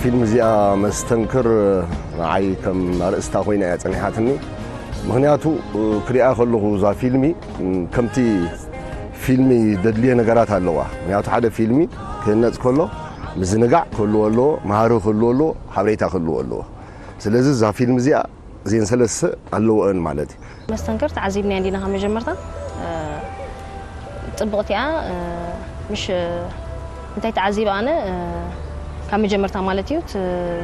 ፊልም እዚኣ መስተንክር ንዓይ ከም ኣርእስታ ኮይና እያ ጸኒሓትኒ። ምኽንያቱ ክሪኣ ከለኹ እዛ ፊልሚ ከምቲ ፊልሚ ደድልየ ነገራት ኣለዋ። ምኽንያቱ ሓደ ፊልሚ ክህነጽ ከሎ ምዝንጋዕ ክህልዎ ኣለዎ፣ መሃሪ ክህልዎ ኣለዎ፣ ሓበሬታ ክህልዎ ኣለዎ። ስለዚ እዛ ፊልም እዚኣ እዚን ሰለስተ ኣለወን ማለት እዩ። መስተንክር ተዓዚብናያ እንዲና ካብ መጀመርታ። ጽብቕቲ እያ። ምሽ እንታይ ተዓዚበ ኣነ ካብ መጀመርታ ማለት እዩ። እቲ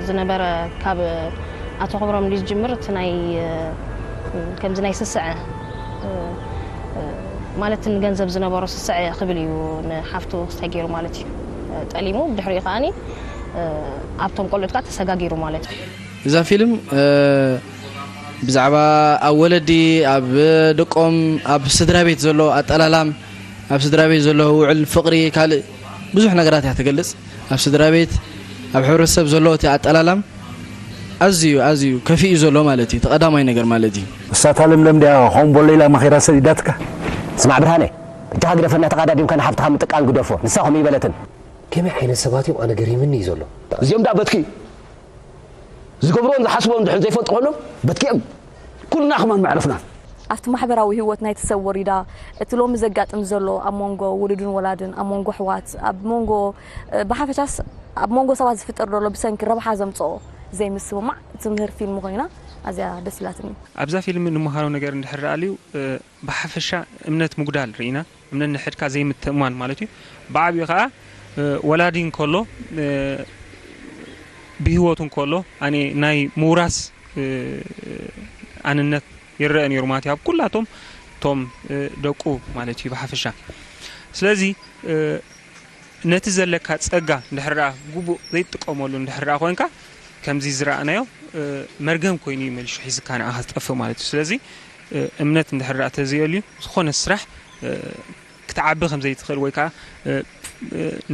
ዝነበረ ካብ ኣቶ ክብሮም እንዲ ዝጅምር እቲ ናይ ከምዚ ናይ ስስዐ ማለት ንገንዘብ ዝነበሮ ስስዐ ክብል እዩ ንሓፍቱ ክስታይ ገይሩ ማለት እዩ ጠሊሙ። ብድሕሪኡ ከዓኒ ኣብቶም ቆልዑት ከዓ ተሰጋጊሩ ማለት እዩ። እዛ ፊልም ብዛዕባ ኣብ ወለዲ፣ ኣብ ደቆም፣ ኣብ ስድራ ቤት ዘሎ ኣጠላላም፣ ኣብ ስድራ ቤት ዘሎ ውዕል ፍቕሪ፣ ካልእ ብዙሕ ነገራት እያ ትገልጽ። ኣብ ስድራ ቤት፣ ኣብ ሕብረተሰብ ዘሎ እቲ ኣጠላላም ኣዝዩ ኣዝዩ ከፊኡ ዘሎ ማለት እዩ። እቲ ቀዳማይ ነገር ማለት እዩ። እሳታ ለምለም ድያ ከምኡ በሎ ኢላ መኺራ ሰዲዳትካ? ስማዕ ብርሃነ፣ እጃኻ ግደፈና፣ ተቓዳዲምካ ንሓፍትኻ ምጥቃን ግደፎ። ንሳ ከምኡ ይበለትን። ከመይ ዓይነት ሰባት እዮም ኣነ ገሪምኒ እዩ ዘሎ። እዚኦም ደኣ በትኪ ዝገብርዎን ዝሓስብዎን እንድሕር ዘይፈልጡ ኮይኖም በትኪ እዮም ኩልና ከማን መዕረፍና። ኣብቲ ማሕበራዊ ህይወት ናይቲ ሰብ ወሪዳ እቲ ሎሚ ዘጋጥም ዘሎ ኣብ መንጎ ውሉድን ወላድን፣ ኣብ መንጎ ኣሕዋት፣ ኣብ መንጎ ብሓፈሻስ ኣብ መንጎ ሰባት ዝፍጠር ዘሎ ብሰንኪ ረብሓ ዘምፅኦ ዘይምስምማዕ ትምህር ፊልም ኮይና ኣዝያ ደስ ኢላትኒ። ኣብዛ ፊልም ንምሃሮ ነገር እንድሕር ኣልዩ ብሓፈሻ እምነት ምጉዳል ርኢና፣ እምነት ንሕድካ ዘይምትእማን ማለት እዩ። ብዓብዩ ከዓ ወላዲ እንከሎ ብህይወቱ እንከሎ ኣነ ናይ ምውራስ ኣንነት ይረአ ነይሩ ማለት እዩ ኣብ ኩላቶም እቶም ደቁ ማለት እዩ ብሓፈሻ። ስለዚ ነቲ ዘለካ ጸጋ እንድሕር ደኣ ግቡእ ዘይትጥቀመሉ እንድሕር ደኣ ኮይንካ ከምዚ ዝረኣናዮ መርገም ኮይኑ እዩ መሊሹ ሒዝካ ንኣኻ ዝጠፍእ ማለት እዩ። ስለዚ እምነት እንድሕር ደኣ ተዘየልዩ ዝኾነ ስራሕ ክትዓቢ ከም ዘይትኽእል ወይ ከዓ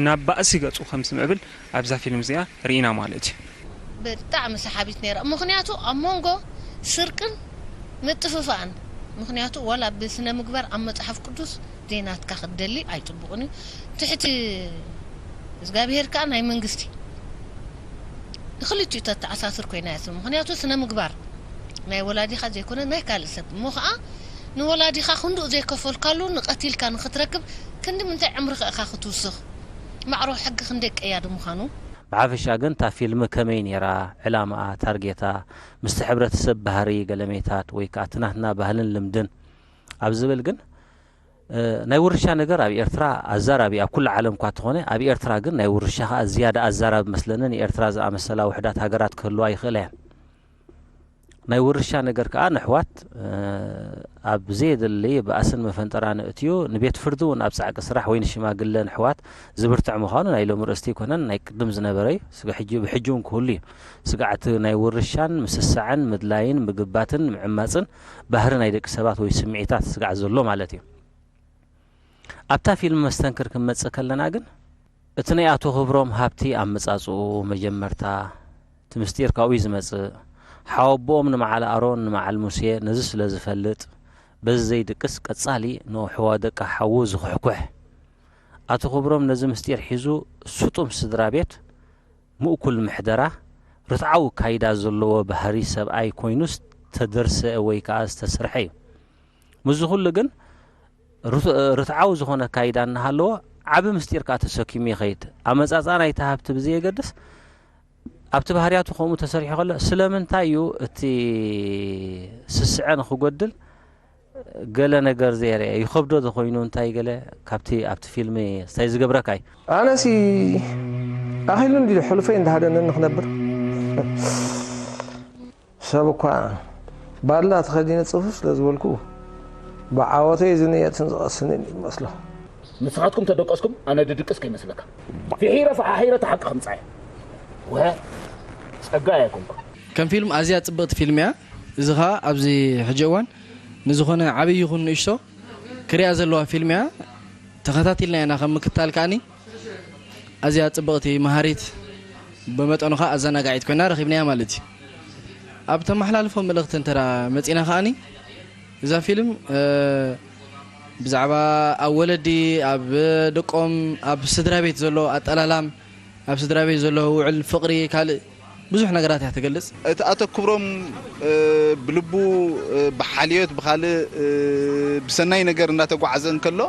ናብ ባእሲ ገጹ ከም ዝምዕብል ኣብዛ ፊልም እዚኣ ርኢና ማለት እዩ። ብጣዕሚ ሰሓቢት ነይራ። ምኽንያቱ ኣብ መንጎ ስርቅን ምጥፍፋእን፣ ምኽንያቱ ዋላ ብስነ ምግባር ኣብ መጽሓፍ ቅዱስ ዘይናትካ ክትደሊ ኣይጽቡቕን እዩ። ትሕቲ እግዚኣብሄር ከኣ ናይ መንግስቲ ንክልቲኡ ተተኣሳስር ኮይና እያ ትብል። ምኽንያቱ ስነ ምግባር ናይ ወላዲኻ ዘይኮነ ናይ ካልእ ሰብ እሞ ኸኣ ንወላዲኻ ክንድኡ ዘይከፈልካሉ ንቐቲልካ ንኽትረክብ ክንዲ ምንታይ ዕምርኻ ኢኻ ክትውስኽ? ማዕሮ ሕጊ ክንደይ ቀያዲ ምዃኑ። ብሓፈሻ ግን እታ ፊልም ከመይ ነይራ፣ ዕላማኣ፣ ታርጌታ፣ ምስቲ ሕብረተሰብ ባህሪ ገለሜታት ወይ ከዓ እቲ ናትና ባህልን ልምድን ኣብ ዝብል ግን ናይ ውርሻ ነገር ኣብ ኤርትራ ኣዛራቢ ኣብ ኩሉ ዓለም እኳ ተኾነ ኣብ ኤርትራ ግን ናይ ውርሻ ከዓ ዝያዳ ኣዛራቢ መስለኒ ንኤርትራ ዝኣመሰላ ውሕዳት ሃገራት ክህልዋ ይኽእላ እየን። ናይ ውርሻ ነገር ከዓ ንሕዋት ኣብ ዘየድሊ ባእስን መፈንጠራን እትዩ ንቤት ፍርዲ እውን ኣብ ፃዕቂ ስራሕ ወይ ንሽማግለ ንሕዋት ዝብርትዕ ምዃኑ ናይ ሎሚ ርእስቲ ኣይኮነን ናይ ቅድም ዝነበረ እዩ። ስጋ ሕጂ ብሕጂ እውን ክህሉ እዩ። ስጋዕቲ ናይ ውርሻን ምስሳዕን ምድላይን ምግባትን ምዕማፅን ባህሪ ናይ ደቂ ሰባት ወይ ስምዒታት ስጋዕ ዘሎ ማለት እዩ። ኣብታ ፊልም መስተንክር ክንመጽእ ከለና ግን እቲ ናይ ኣቶ ክብሮም ሃብቲ ኣመጻጽኡ መጀመርታ እቲ ምስጢር ካብኡ እዩ ዝመጽእ። ሓወቦኦም ንመዓል ኣሮን ንመዓል ሙሴ ነዚ ስለ ዝፈልጥ በዚ ዘይድቅስ ቀጻሊ ንሕዋ ደቂ ሓዉ ዝኹሕኩሕ። ኣቶ ክብሮም ነዚ ምስጢር ሒዙ ስጡም ስድራ ቤት ምእኩል ምሕደራ፣ ርትዓዊ ኣካይዳ ዘለዎ ባህሪ ሰብኣይ ኮይኑ ዝተደርሰ ወይ ከኣ ዝተሰርሐ እዩ። ምስዚ ኩሉ ግን ርትዓዊ ዝኾነ ኣካይዳ እናሃለዎ ዓቢ ምስጢር ከኣ ተሰኪሙ ይኸይድ። ኣመጻጽኣ ናይቲ ሃብቲ ብዘየገድስ ኣብቲ ባህርያቱ ከምኡ ተሰሪሑ ከሎ ስለምንታይ እዩ እቲ ስስዐ ንኽጎድል ገለ ነገር ዘየርአ ይኸብዶ ዶ ኮይኑ እንታይ ገለ ካብቲ ኣብቲ ፊልሚ ስታይ ዝገብረካ እዩ። ኣነሲ ኣኺሉ እንዲ ሕሉፈይ እንዳሃደነኒ ክነብር ሰብ እኳ ባድላ ተኸዲነ ጽፉፍ ስለ ዝበልኩ ብዓወተይ ዝንየትን ዝቐስንን እዩ ዝመስሎ። ንስኻትኩም ተደቀስኩም ኣነ ድድቅስ ከይመስለካ። ፊሒረ ፈሓሒረ እቲ ሓቂ ከምጻ እየ። ወ ጸጋ ኣይኮንኩ። ከም ፊልም ኣዝያ ጽብቕቲ ፊልም እያ። እዚ ኸኣ ኣብዚ ሕጂ እዋን ንዝኾነ ዓብዪ ይኹን ንእሽቶ ክሪኣ ዘለዋ ፊልም እያ። ተኸታቲልና ኢና ከም ምክትታል ከኣኒ ኣዝያ ጽብቕቲ መሃሪት ብመጠኑ ኸኣ ኣዘናጋዒት ኮይና ረኺብናያ ማለት እዩ። ኣብ ተመሓላልፎ መልእኽቲ እንተ መጺና ከኣኒ እዛ ፊልም ብዛዕባ ኣብ ወለዲ ኣብ ደቆም ኣብ ስድራ ቤት ዘሎ ኣጠላላም ኣብ ስድራ ቤት ዘሎ ውዕል ፍቕሪ ካልእ ብዙሕ ነገራት እያ ትገልጽ። እቲ ኣተኩሮም ብልቡ ብሓልዮት ብኻልእ ብሰናይ ነገር እንዳተጓዓዘ እንከሎ፣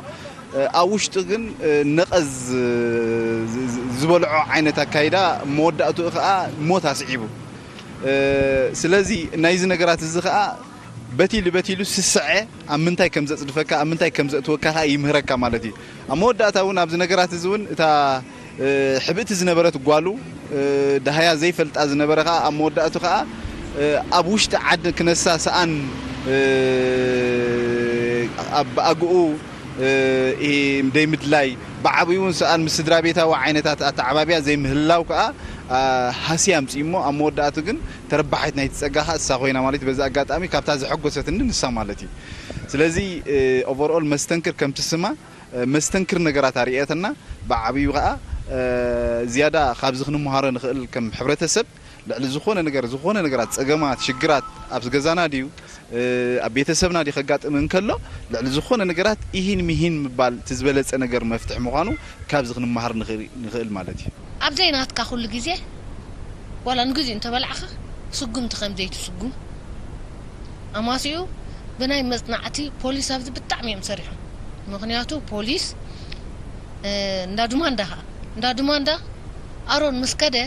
ኣብ ውሽጡ ግን ነቐዝ ዝበልዖ ዓይነት ኣካይዳ፣ መወዳእትኡ ከዓ ሞት ኣስዒቡ። ስለዚ ናይዚ ነገራት እዚ ከዓ በቲሉ በቲሉ ስስዐ ኣብ ምንታይ ከም ዘጽድፈካ፣ ኣብ ምንታይ ከም ዘእትወካ ከዓ ይምህረካ ማለት እዩ። ኣብ መወዳእታ እውን ኣብዚ ነገራት እዚ እውን እታ ሕብእቲ ዝነበረት ጓሉ፣ ደሃያ ዘይፈልጣ ዝነበረ ከዓ ኣብ መወዳእቱ ከዓ ኣብ ውሽጢ ዓዲ ክነሳ ሰኣን፣ ኣብ ብኣግኡ ደይምድላይ፣ ብዓብኡ እውን ሰኣን ምስ ስድራ ቤታዊ ዓይነታት ኣተዓባብያ ዘይምህላው ከዓ ሃስያ ኣምፅኡ እሞ፣ ኣብ መወዳእቱ ግን ተረባሒት ናይቲ ፀጋ ከዓ እሳ ኮይና ማለት እዩ። በዚ ኣጋጣሚ ካብታ ዘሐጎሰትኒ ንሳ ማለት እዩ። ስለዚ ኦቨርኦል መስተንክር ከምቲ ስማ መስተንክር ነገራት ኣርእየትና፣ ብዓብዩ ከዓ ዝያዳ ካብዚ ክንመሃሮ ንኽእል ከም ሕብረተሰብ ልዕሊ ዝኾነ ነገር፣ ዝኾነ ነገራት፣ ፀገማት፣ ሽግራት ኣብ ገዛና ድዩ ኣብ ቤተሰብና ድዩ ከጋጥም እንከሎ፣ ልዕሊ ዝኾነ ነገራት ኢሂን ሚሂን ምባል እቲ ዝበለፀ ነገር መፍትሒ ምዃኑ ካብዚ ክንመሃር ንኽእል ማለት እዩ። ኣብ ዘይናትካ ኩሉ ግዜ ዋላ ንግዜኡ እንተበላዕኻ ስጉምቲ ከም ዘይትስጉም ኣማሲኡ ብናይ መጽናዕቲ ፖሊስ ኣብዚ ብጣዕሚ እዮም ሰሪሖም። ምኽንያቱ ፖሊስ እንዳ ዱማንዳ ኸዓ እንዳ ዱማንዳ ኣሮን ምስ ከደ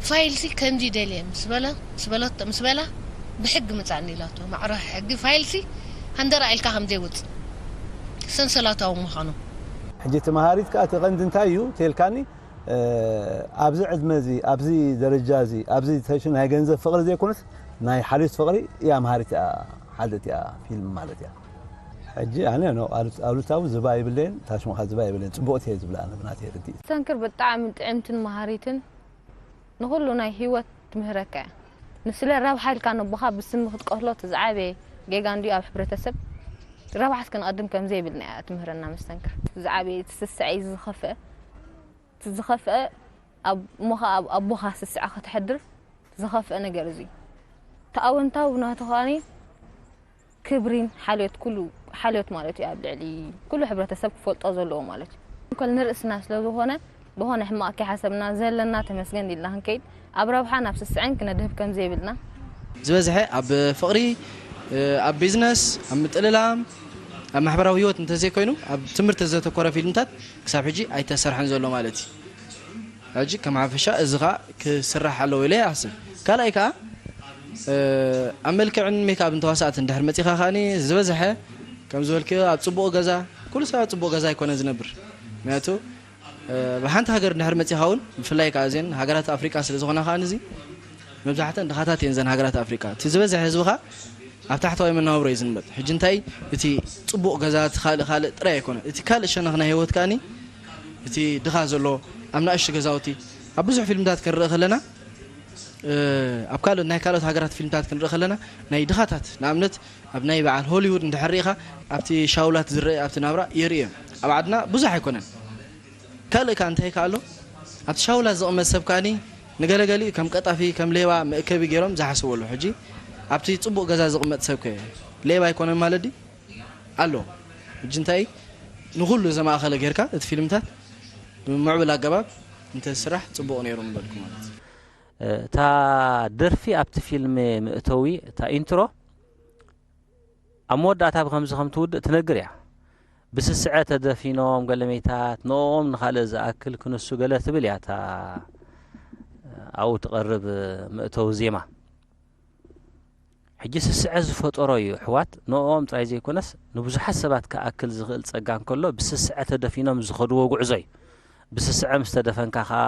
ፋይልሲ ከምዚ ደልየ ምስ በለ ምስ በለቶ ምስ በላ ብሕጊ ምጻእኒ ኢላቶ። ማዕረ ሕጊ ፋይልሲ ሃንደራ ኢልካ ከም ዘይወጽእ ሰንሰላታዊ ምዃኑ። ሕጂ እቲ መሃሪት ከኣ እቲ ቀንዲ እንታይ እዩ ተልካኒ ኣብዚ ዕድመ እዚ ኣብዚ ደረጃ እዚ ኣብዚ ተሽ ናይ ገንዘብ ፍቕሪ ዘይኮነስ ናይ ሓልዮት ፍቕሪ እያ መሃሪት እያ ሓልዮት እያ ፊልም ማለት እያ። ሕጂ ኣነ ኣሉታዊ ዝባ ይብለየን ታሽሙኻ ዝባ ይብለየን ጽቡቕቲ እየ ዝብላ ኣነ ብናተይ ርድኢት። ሰንክር ብጣዕሚ ጥዕምትን መሃሪትን ንኹሉ ናይ ህይወት ትምህረካ እያ። ንስለ ረብሓ ኢልካ ነቦኻ ብስሚ ክትቀትሎ እቲ ዝዓበየ ጌጋ እንድዩ ኣብ ሕብረተሰብ ረብሓስ ክንቐድም ከም ዘይብልና እያ ትምህረና መስተንክር። ዝዓበየ እቲ ስስዐ እዩ ዝኸፍአ። እቲ ዝኸፍአ እሞ ኸዓ ኣብ ኣቦኻ ስስዐ ከተሕድር ዝኸፍአ ነገር እዚ እዩ። እቲ ኣወንታዊ ናቱ ኸዓኒ ክብሪን ሓልዮት ኩሉ ሓልዮት ማለት እዩ ኣብ ልዕሊ ኩሉ ሕብረተሰብ ክፈልጦ ዘለዎ ማለት እዩ። እንኮል ንርእስና ስለ ዝኾነ ብኾነ ሕማቕ ከይሓሰብና ዘለና ተመስገን ኢልና ክንከይድ ኣብ ረብሓን ኣብ ስስዐን ክነድህብ ከም ዘይብልና ዝበዝሐ ኣብ ፍቕሪ ኣብ ቢዝነስ ኣብ ምጥልላም ኣብ ማሕበራዊ ህይወት እንተዘይኮይኑ ኣብ ትምህርቲ ዘተኮረ ፊልምታት ክሳብ ሕጂ ኣይተሰርሐን ዘሎ ማለት እዩ። ሕጂ ከም ሓፈሻ እዚ ኸዓ ክስራሕ ኣለዎ ኢለ ይሓስብ። ካልኣይ ከዓ ኣብ መልክዕን ሜክኣፕን ተዋሳእቲ እንድሕር መፂኻ ከዓኒ ዝበዝሐ ከም ዝበልክዮ ኣብ ፅቡቕ ገዛ ኩሉ ሰብ ኣብ ፅቡቕ ገዛ ኣይኮነ ዝነብር። ምክንያቱ ኣብ ሓንቲ ሃገር እንድሕር መፂኻ እውን ብፍላይ ከዓ እዘን ሃገራት ኣፍሪቃ ስለ ዝኾና ከዓኒ እዚ መብዛሕተን ድኻታት እየን እዘን ሃገራት ኣፍሪቃ። እቲ ዝበዝሐ ህዝቢ ከዓ ኣብ ታሕተዋይ መነባብሮ እዩ ዝንበጥ። ሕጂ እንታይ እቲ ፅቡቕ ገዛ እቲ ካልእ ካልእ ጥራይ ኣይኮነ። እቲ ካልእ ሸነኽ ናይ ህይወት ከዓኒ እቲ ድኻ ዘሎ ኣብ ናእሽቱ ገዛውቲ ኣብ ብዙሕ ፊልምታት ክንርኢ ከለና ኣብ ካልኦት ናይ ካልኦት ሃገራት ፊልምታት ክንርኢ ከለና ናይ ድኻታት ንኣብነት ኣብ ናይ በዓል ሆሊውድ እንድሕር ርኢኻ ኣብቲ ሻውላት ዝረአ ኣብቲ ናብራ የርእዮም። ኣብ ዓድና ብዙሕ ኣይኮነን። ካልእ ከ እንታይ ከ ኣሎ ኣብቲ ሻውላ ዝቕመጥ ሰብ ከኣኒ ንገለገሊኡ ከም ቀጣፊ ከም ሌባ መእከቢ ገይሮም ዝሓስቡ ኣለዉ። ሕጂ ኣብቲ ጽቡቕ ገዛ ዝቕመጥ ሰብ ከ ሌባ ኣይኮነን ማለት ድዩ? ኣሎ። ሕጂ እንታይ ንኹሉ ዘማእኸለ ጌርካ እቲ ፊልምታት ብምዕቡል ኣገባብ እንተዝስራሕ ጽቡቕ ነይሩ ምበልኩ ማለት እዩ። እታ ደርፊ ኣብቲ ፊልም መእተዊ እታ ኢንትሮ ኣብ መወዳእታ ብኸምዚ ከም ትውድእ ትነግር እያ። ብስስዐ ተደፊኖም ገለመይታት ንእኦም ንኻልእ ዝኣክል ክንሱ ገለ ትብል እያ እታ ኣብኡ ትቐርብ መእተዊ ዜማ። ሕጂ ስስዐ ዝፈጠሮ እዩ ኣሕዋት ንእኦም ጥራይ ዘይኮነስ ንብዙሓት ሰባት ክኣክል ዝኽእል ጸጋ እንከሎ ብስስዐ ተደፊኖም ዝኸድዎ ጉዕዞ እዩ። ብስስዐ ምስ ተደፈንካ ኸኣ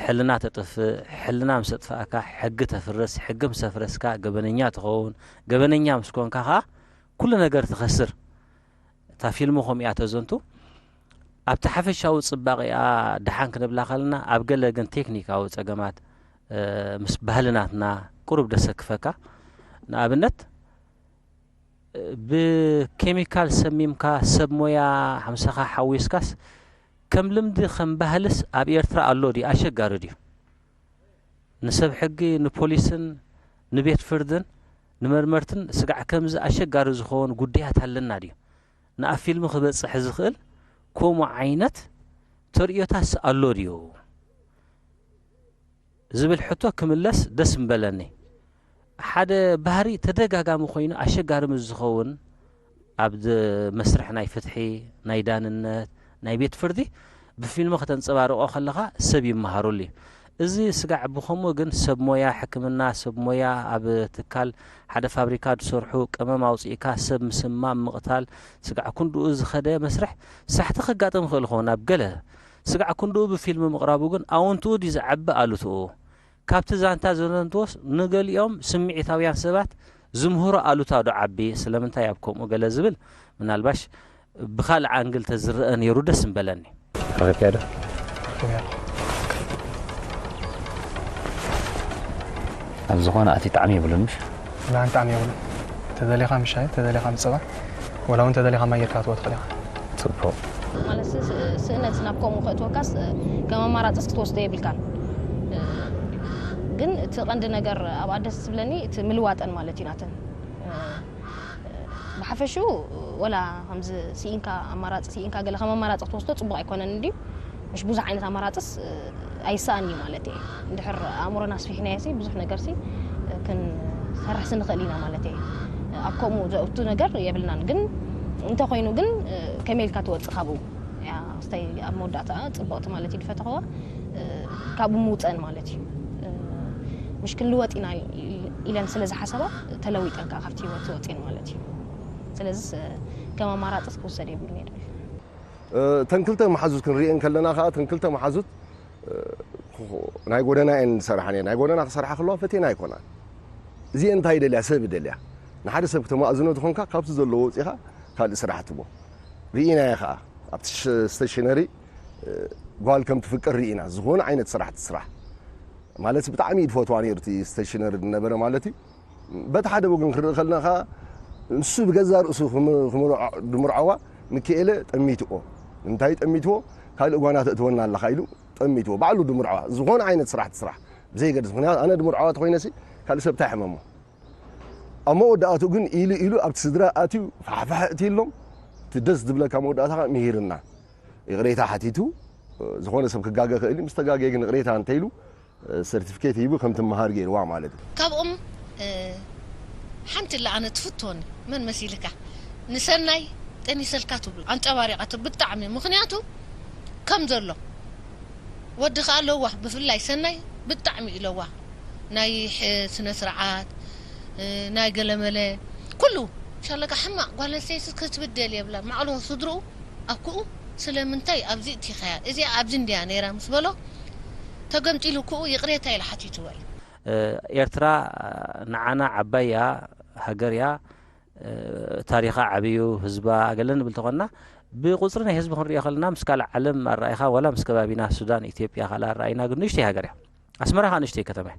ሕልና ተጥፍእ፣ ሕልና ምስ ኣጥፍኣካ ሕጊ ተፍርስ፣ ሕጊ ምስ ኣፍረስካ ገበነኛ ትኸውን፣ ገበነኛ ምስ ኮንካ ኸኣ ኩሉ ነገር ትኸስር። እታ ፊልም ከምኡ እያ ተዘንቱ። ኣብቲ ሓፈሻዊ ጽባቐኣ ደሓን ክንብላ ከለና ኣብ ገለ ግን ቴክኒካዊ ጸገማት ምስ ባህሊ ናትና ቁሩብ ደሰክፈካ። ንኣብነት ብኬሚካል ሰሚምካ ሰብ ሞያ ምሳኻ ሓዊስካስ ከም ልምዲ ከም ባህልስ ኣብ ኤርትራ ኣሎ ድዩ? ኣሸጋሪ ድዩ? ንሰብ ሕጊ ንፖሊስን ንቤት ፍርድን ንመርመርትን ስጋዕ ከምዚ ኣሸጋሪ ዝኸውን ጉዳያት ኣለና ድዩ? ንኣብ ፊልሚ ክበጽሕ ዝኽእል ከምኡ ዓይነት ተርእዮታስ ኣሎ ድዩ ዝብል ሕቶ ክምለስ ደስ ምበለኒ። ሓደ ባህሪ ተደጋጋሚ ኮይኑ ኣሸጋሪ ምስ ዝኸውን ኣብ ዝ- መስርሕ ናይ ፍትሒ፣ ናይ ዳንነት፣ ናይ ቤት ፍርዲ ብፊልም ከተንጸባርቆ ከለኻ ሰብ ይመሃረሉ እዩ። እዚ ስጋዕ ብኸምኡ ግን ሰብ ሞያ ሕክምና፣ ሰብ ሞያ ኣብ ትካል ሓደ ፋብሪካ ዝሰርሑ ቀመም ኣውጺእካ ሰብ ምስማም፣ ምቕታል፣ ስጋዕ ክንድኡ ዝኸደ መስርሕ ሳሕቲ ከጋጥም ይኽእል ይኸውን ኣብ ገለ። ስጋዕ ክንድኡ ብፊልም ምቕራቡ ግን ኣወንትኡ ድዩ ዝዓቢ ኣሉትኡ? ካብቲ ዛንታ ዘነንትዎስ ንገሊኦም ስምዒታውያን ሰባት ዝምህሮ ኣሉታ ዶ ዓቢ? ስለምንታይ ኣብ ከምኡ ገለ ዝብል ምናልባሽ ብኻልእ ኣንግል ተዝረአ ነይሩ ደስ ምበለኒ። ረኺብካዮ ዶ? ኣብ ዝኾነ ኣትዩ ጣዕሚ የብሉን ምሽ? ብርሃን ጣዕሚ የብሉን። ተደሊኻ ምሻይ፣ ተደሊኻ ምጽባ፣ ወላ እውን ተደሊኻ ማይ ጌርካ ክትወ ትኽእል ኢኻ። ጽቡቕ። ማለት ስ- ስእነት ናብ ከምኡ ከእትወካስ ከም ኣማራፅስ ክትወስዶ የብልካን። ግን እቲ ቀንዲ ነገር ኣብኣ ደስ ዝብለኒ እቲ ምልዋጠን ማለት እዩ ናተን። ብሓፈሽኡ ወላ ከምዚ ስኢንካ ኣማራፂ ስኢንካ ገለ ከም ኣማራፂ ክትወስዶ ፅቡቕ ኣይኮነን እንድዩ። ምሽ ብዙሕ ዓይነት ኣማራፅስ ኣይሰኣን እዩ ማለት እየ። እንድሕር ኣእምሮና ኣስፊሕናዮ ሲ ብዙሕ ነገር ሲ ክንሰርሕ ሲ ንኽእል ኢና ማለት እየ። ኣብ ከምኡ ዘእቱ ነገር የብልናን። ግን እንተኮይኑ ግን ከመይ ኢልካ ትወፅእ ካብኡ? እያ ስታይ ኣብ መወዳእታ ፅብቕቲ ማለት እዩ ዝፈተኽዋ ካብኡ ምውፀን ማለት እዩ። ምሽ ክንልወጥ ኢና ኢለን ስለ ዝሓሰባ ተለዊጠን ከዓ ካብቲ ህይወት ዝወፅን ማለት እዩ። ስለዚ ከም ኣማራፂ ክውሰድ የብሉን እየ ድብል። እተን ክልተ መሓዙት ክንሪኤን ከለና ከዓ እተን ክልተ መሓዙት ናይ ጎደና እየን ዝሰርሓ ነየን። ናይ ጎደና ክሰርሓ ከለዋ ፈቴና ኣይኮናን። እዚአን እንታይ ይደልያ? ሰብ ይደልያ። ንሓደ ሰብ ክተማእዝኖ ተኾንካ ካብቲ ዘለዎ ወፂኻ ካልእ ስራሕ ትቦ ርኢናዮ ከዓ ኣብቲ ስቴሽነሪ ጓል ከም ትፍቅር ርኢና ዝኾነ ዓይነት ስራሕ ትስራሕ ማለት ብጣዕሚ እዩ ትፈትዋ ነይሩ እቲ ስቴሽነሪ ዝነበረ ማለት እዩ። በቲ ሓደ ወገን ክርኢ ከለና ከዓ ንሱ ብገዛ ርእሱ ድምርዓዋ ምክኤለ ጠሚትዎ እንታይ ጠሚትዎ ካልእ ጓና ተእትወና ኣለኻ ኢሉ ጠሚትዎ ባዕሉ ድምርዓዋ ዝኾነ ዓይነት ስራሕ ትስራሕ ብዘይገድስ ምክንያቱ ኣነ ድምርዓዋ ተኮይነሲ ካልእ ሰብ እንታይ ሕመሞ ኣብ መወዳእቱ ግን ኢሉ ኢሉ ኣብቲ ስድራ ኣትዩ ፋሕፋሕ እቲ ኢሎም እቲ ደስ ዝብለካ መወዳእታ ከዓ ምሂርና ይቕሬታ ሓቲቱ ዝኾነ ሰብ ክጋገ ክእል ምስ ተጋገየ ግን ይቕሬታ እንተኢሉ ሰርቲፊኬት ሂቡ ከም ትመሃር ገይርዋ ማለት እዩ። ካብኦም ሓንቲ ላ ኣነ ትፍትወኒ መን መሲልካ ንሰናይ ጠኒሰልካ ትብሎ ኣንጸባሪቓቶ ብጣዕሚ ምኽንያቱ ከም ዘሎ ወዲ ከኣ ለዋህ ብፍላይ ሰናይ ብጣዕሚ እዩ ለዋህ ናይ ስነ ስርዓት ናይ ገለመለ ኩሉ ሻለቃ ሕማቕ ጓል ኣንስተይቲ ክትብደል የብላን ማዕልዎ ስድርኡ ኣብክኡ ስለምንታይ ኣብዚ እቲኻያ እዚኣ ኣብዚ እንድያ ነይራ ምስ በሎ ተገምጢሉ ክኡ ይቕሬታ ኢሉ ሓቲትዎ እዩ። ኤርትራ ንዓና ዓባይ እያ፣ ሃገር እያ፣ ታሪኻ ዓብዩ፣ ህዝባ ገለ ንብል ተኾንና ብቁፅሪ ናይ ህዝቢ ክንሪኦ ከለና ምስ ካልእ ዓለም ኣረኣይኻ ዋላ ምስ ከባቢና ሱዳን፣ ኢትዮጵያ ካልእ ኣረኣይና ግን ንእሽተይ ሃገር እያ። ኣስመራ ከዓ ንእሽተይ ከተማ እያ።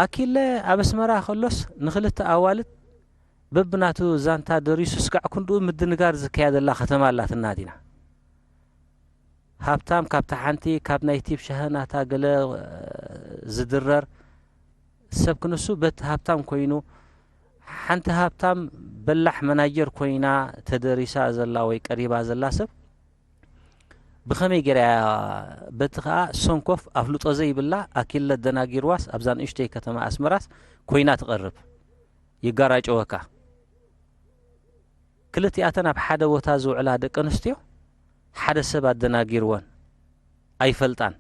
ኣኪለ ኣብ ኣስመራ ከሎስ ንኽልተ ኣዋልድ በብናቱ ዛንታ ደሪሱ ስጋዕ ክንድኡ ምድንጋር ዝካየደላ ከተማ ኣላትና ዲና። ሃብታም ካብታ ሓንቲ ካብ ናይ ቲፕ ሻሂ ናታ ገለ ዝድረር ሰብ ክንሱ በቲ ሃብታም ኮይኑ ሓንቲ ሃብታም በላሕ መናጀር ኮይና ተደሪሳ ዘላ ወይ ቀሪባ ዘላ ሰብ ብኸመይ ገይራ እያ በቲ ኸኣ ሰንኮፍ ኣፍልጦ ዘይብላ ኣኪለ ኣደናጊርዋስ ኣብዛ ንእሽተይ ከተማ ኣስመራስ ኮይና ትቐርብ ይጋራጨወካ ክልቲኣተን ኣብ ሓደ ቦታ ዝውዕላ ደቂ ኣንስትዮ ሓደ ሰብ ኣደናጊርወን ኣይፈልጣን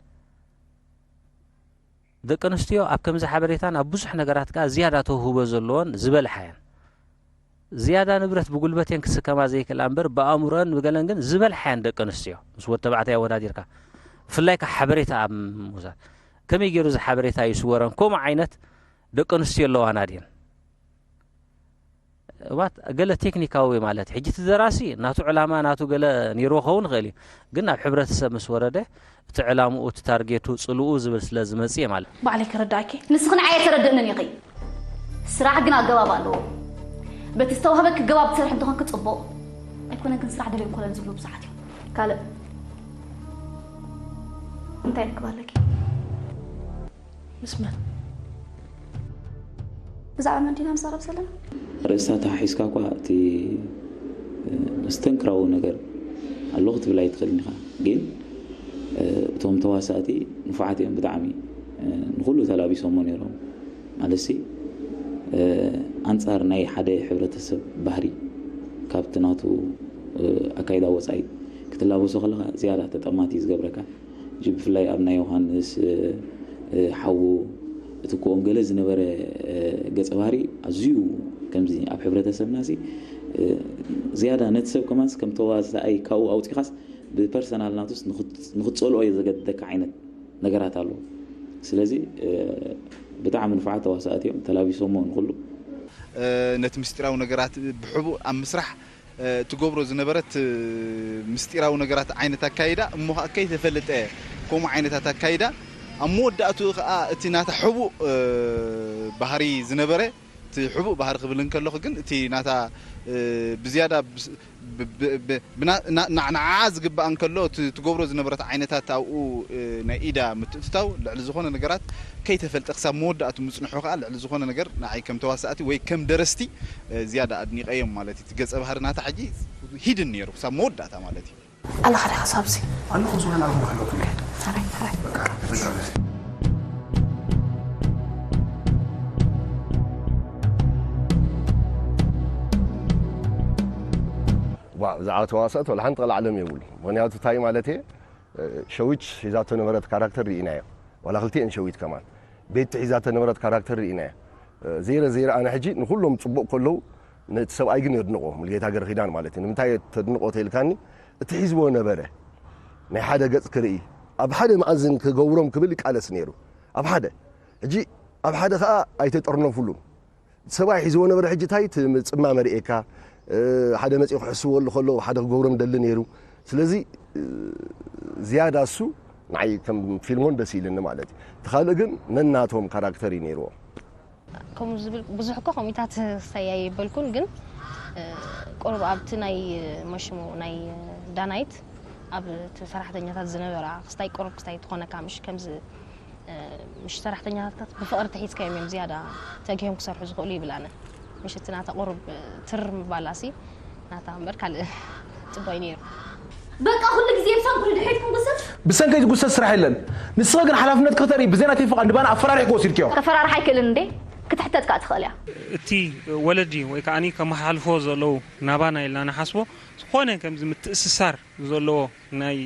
ደቂ ኣንስትዮ ኣብ ከምዚ ሓበሬታን ኣብ ብዙሕ ነገራት ከኣ ዝያዳ ተውህቦ ዘለዎን ዝበልሓ እየን ዝያዳ ንብረት ብጉልበተን ክስከማ ዘይክእላ እምበር ብኣእምሮአን ብገለን ግን ዝበልሓ እየን ደቂ ኣንስትዮ ምስ ወዲ ተባዕታይ ኣወዳዲርካ ብፍላይ ከኣ ሓበሬታ ኣብ ምውሳድ ከመይ ገይሩ እዚ ሓበሬታ ይስወረን ከምኡ ዓይነት ደቂ ኣንስትዮ ኣለዋና ድየን እዋት ገለ ቴክኒካዊ ማለት ሕጂ እቲ ደራሲ ናቱ ዕላማ ናቱ ገለ ነይርዎ ክኸውን ይኽእል እዩ ግን ናብ ሕብረተሰብ ምስ ወረደ እቲ ዕላምኡ እቲ ታርጌቱ ጽልኡ ዝብል ስለ ዝመጽእ ማለት ባዕለይ ክርዳእኪ ንስኺ ንዓይ ኣይተረድእንን ኢኺ ስራሕ ግን ኣገባብ ኣለዎ በቲ ዝተዋህበኪ ገባብ ትሰርሒ እንተኾንኪ ጽቡቕ ኣይኮነን ግን ስራሕ ደልዮም ኮለን ዝብሉ ብዙሓት እዮም ካልእ እንታይ ርክብ ኣለኪ ምስ መን ብዛዕባ መን ዲና ንዛረብ ዘለና ርእስታ ተሓሒዝካ እኳ እቲ መስተንክራዊ ነገር ኣሎ ክትብል ኣይትኽእልን ኢኻ። ግን እቶም ተዋሳእቲ ንፉዓት እዮም ብጣዕሚ። ንኹሉ ተላቢሶሞ ነይሮም። ማለትሲ ኣንጻር ናይ ሓደ ሕብረተሰብ ባህሪ ካብቲ ናቱ ኣካይዳ ወጻኢ ክትላበሶ ከለኻ ዝያዳ ተጠማቲ እዩ ዝገብረካ። ሕጂ ብፍላይ ኣብ ናይ ዮሃንስ ሓዉ እቲ ኮኦም ገለ ዝነበረ ገጸ ባህሪ ኣዝዩ ከምዚ ኣብ ሕብረተሰብና እዚ ዝያዳ ነቲ ሰብ ከማንስ ከም ተዋሳኣይ ካብኡ ኣውፂኻስ ብፐርሰናል ናቱስ ንኽትፀልኦ እዩ ዘገድደካ ዓይነት ነገራት ኣለዎ። ስለዚ ብጣዕሚ ንፉዓት ተዋሳእቲ እዮም፣ ተላቢሶሞ ንኹሉ። ነቲ ምስጢራዊ ነገራት ብሕቡእ ኣብ ምስራሕ ትገብሮ ዝነበረት ምስጢራዊ ነገራት ዓይነት ኣካይዳ እሞ ከዓ ከይተፈለጠ ከምኡ ዓይነታት ኣካይዳ ኣብ መወዳእትኡ ከዓ እቲ ናታ ሕቡእ ባህሪ ዝነበረ እቲ ሕቡእ ባህሪ ክብል እንከለኹ ግን እቲ ናታ ብዝያዳ ንዓ ዝግባእ እንከሎ እቲ ትገብሮ ዝነበረት ዓይነታት ኣብኡ ናይ ኢዳ ምትእትታው ልዕሊ ዝኾነ ነገራት ከይተፈልጠ ክሳብ መወዳእቱ ምፅንሑ ከዓ ልዕሊ ዝኾነ ነገር ንዓይ ከም ተዋሳእቲ ወይ ከም ደረስቲ ዝያዳ ኣድኒቀዮም ማለት እዩ። እቲ ገፀ ባህሪ ናታ ሕጂ ሂድን ነይሩ ክሳብ መወዳእታ ማለት እዩ። ኣለኻ ዲኻ ኣብዚ? ኣለኹ፣ ዝኾነ ኣለኹ፣ ኣለኹ። ሕራይ፣ ሕራይ። በቃ፣ ተጫወት። ዋ፣ ብዛዕባ ተዋሳእቲ ወላ ሓንቲ ቀላዕለም የብሉ። ምኽንያቱ እንታይ ማለት እየ፣ ሸዊት ሒዛቶ ነበረት ካራክተር ርኢናዮ። ዋላ ክልቲኤን ሸዊት ከማን። ቤቲ ሒዛቶ ነበረት ካራክተር ርኢናዮ። ዘይረ ዘይረ ኣነ ሕጂ ንኹሎም ጽቡቕ ከለዉ ነቲ ሰብኣይ ግን የድንቖ፣ ሙሉጌታ ገረኺዳን ማለት እዩ። ንምንታይ ተድንቖ ተኢልካኒ፣ እቲ ሒዝዎ ነበረ ናይ ሓደ ገጽ ክርኢ፣ ኣብ ሓደ መኣዝን ክገብሮም ክብል ይቃለስ ነይሩ። ኣብ ሓደ። ሕጂ ኣብ ሓደ ኸኣ ኣይተጠርነፉሉን። ሰብኣይ ሒዝዎ ነበረ፣ ሕጂ እንታይ እቲ ምጽማም ርእየካ፣ ሓደ መጺኡ ክሕስበሉ ከሎ ሓደ ክገብሮም ደሊ ነይሩ። ስለዚ ዝያዳ እሱ ንዓይ ከም ፊልሞን ደስ ኢልኒ ማለት እዩ። እቲ ካልእ ግን ነናቶም ካራክተር እዩ ነይርዎ። ከምኡ ዝብል ብዙሕ እኮ ከምኡታት ክሳይ ኣይበልኩን፣ ግን ቁሩብ ኣብቲ ናይ መሽሙ ናይ ዳናይት ኣብ እቲ ሰራሕተኛታት ዝነበራ ክስታይ ቁሩብ ክስታይ ትኾነካ ምሽ ከምዚ ምሽ ሰራሕተኛታት ብፍቕሪ ተሒዝካዮም እዮም ዝያዳ ተጊሆም ክሰርሑ ዝኽእሉ ይብል ኣነ። ምሽ እቲ ናታ ቁሩብ ትር ምባላሲ ናታ እምበር ካልእ ጽቡቕ እዩ ነይሩ። በቃ ኩሉ ግዜ ብሰንኩ ንድሕሪት ክንጉስስ። ብሰንከይ ዝጉሰስ ስራሕ የለን። ንስኺ ግን ሓላፍነትኪ ክተርኢ ብዘይ ናተይ ፍቓድ ንባና ኣፈራሪሕኪ ወሲድክዮ። ከፈራርሓ ኣይክእልን እንዴ? ክትሕተት ከኣ ትኽእል እያ። እቲ ወለዲ ወይ ከኣ ከመሓላልፍዎ ዘለዉ ናባና ኢልና ንሓስቦ ዝኾነ ከምዚ ምትእስሳር ዘለዎ ናይ